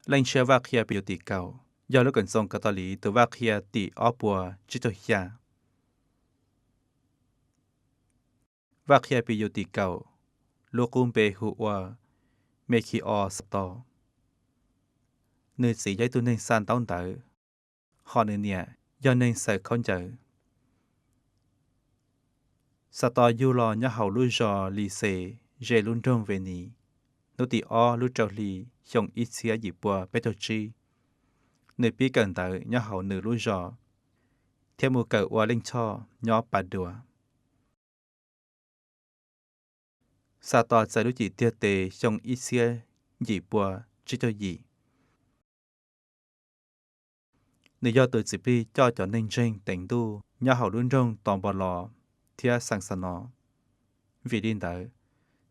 Leej Ntshiab Vaj Qhia Pis Yus tim kaum yog lub Koom Txoos Kav Tos Liv tus vaj qhia tim ob puas tsib caug xya. Vaj Qhia Pis Yus tim kaum, lub qub npe hu ua Mes Khis Os Xas Tos. Nws txiv yog ib tug neeg xa ntaub ntawv, hos nws niam yog neeg xaws khaub ncaws. Xas Tos yug los nyob hauv lub zos Lis Xes ze lub nroog Ves Nis, hnub tim ob lub rau hli xyoo ib txhiab yim pua peb caug tsib. Nws pib kawm ntawv nyob hauv nws lub zos, thiab mus kawm ua Leej Choj nyob Pas Duas. Xas Tos txais lub cim tiag tes xyoo ib txhiab yim pua tsib caug yim. Nws yog tus txiv plig coj cov neeg ntseeg teev Ntuj nyob hauv lub nroog Tos Npos Los thiab Xees Xas Nos. Vim li ntawd,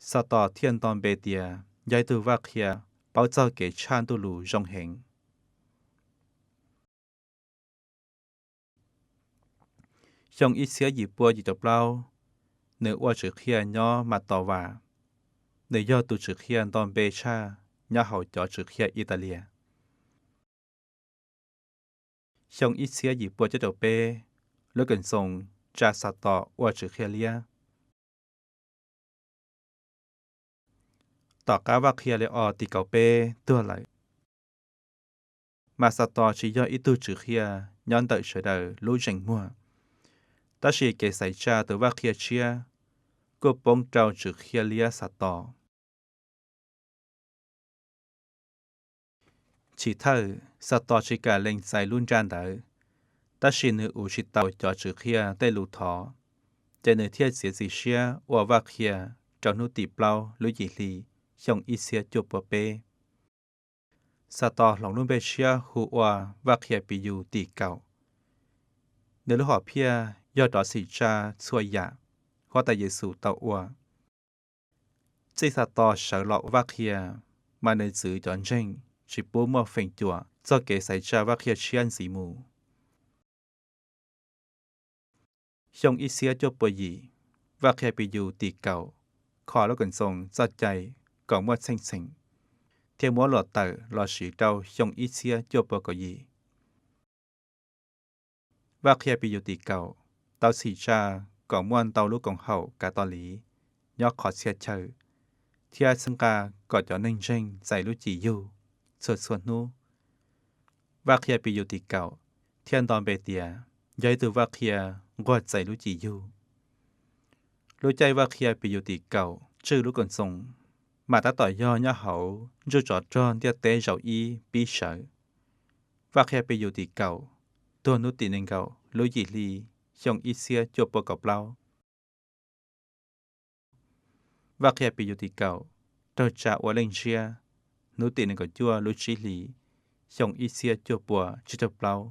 Xas Tos thiaj nto npe tias yog ib tug vaj qhia paub txog kev tshaj Ntuj Lus zoo heev. Xyoo ib txhiab yim pua yim caum plaub, nws ua Tswv Qhia nyob Mas Tos Vas. Nws yog tus Tswv Qhia nto npe tshaj nyob hauv cov Tswv Qhia Is Tas Li as. Xyoo ib txhiab yim pua cuaj caum peb, lub Koom Txoos tsa Xas Tos ua Tswv Qhia Liab. Tom qab Vaj Qhia Lis Os tim kaum peb tuag lawm, mas Xas Tos tsis yog ib tug Tswv Qhia nyob ntawm sawv daws lub zeem muag, tab sis kev xaiv tsa tus vaj qhia tshiab kuj poob rau Tswv Qhia Liab Xas Tos. Chiv thawj, Xas Tos tsis kam lees txais lub nra ntawd, tab sis nws uv tsis tau cov Tswv Qhia tej lus thov, ces nws thiaj txiav txim siab ua vaj qhia rau hnub tim plaub lub yim hli xyoo ib txhiab cuaj pua peb. Xas Tos hloov lub npe tshiab hu ua Vaj Qhia Pis Yus tim kaum. Nws lub hom phiaj yog rov xim tsa txhua yam Huab Tais Yes Xus tau ua. Txij Xas Tos sawv los ua vaj qhia, mas nws txwv cov ntseeg tsis pub muaj feem cuam txog kev xaiv tsa vaj qhia tshiab ntxiv mus. Xyoo ib txhiab cuaj pua yim, Vaj Qhia Pis Yus tim kaum kho lub Koom Txoos txoj cai kom muaj txheej txheem, thiab muab luam tawm los siv rau xyoo ib txhiab cuaj pua kaum yim. Vaj Qhia Pis Yus tim kaum tau txhim tsa kom muaj ntau lub koom haum Kav Tos Liv nyob qhov txhia chaw, thiab txhawb nqa kom cov neeg ntseeg txais lub Cim Yug txhua txhua hnub. Vaj Qhia Pis Yus tim kaum thiaj nto npe tias yog ib tug vaj qhia nquag txais lub Cim Yug. Lub caij Vaj Qhia Pis Yus tim kaum tswj lub Koom Txoos, mas tab tom yog nyob hauv ntsuj tsov rog ntiaj teb zaum ib pib sawv. Vaj Qhia Pis Yus tim kaum tuag hnub tim nees nkaum lub yim hli xyoo ib txhiab cuaj pua kaum plaub. Vaj Qhia Pis Yus tim kaum raug tsa ua Leej Ntshiab hnub tim nees nkaum cuaj lub tsib hli xyoo ib txhiab cuaj pua tsib caug plaub.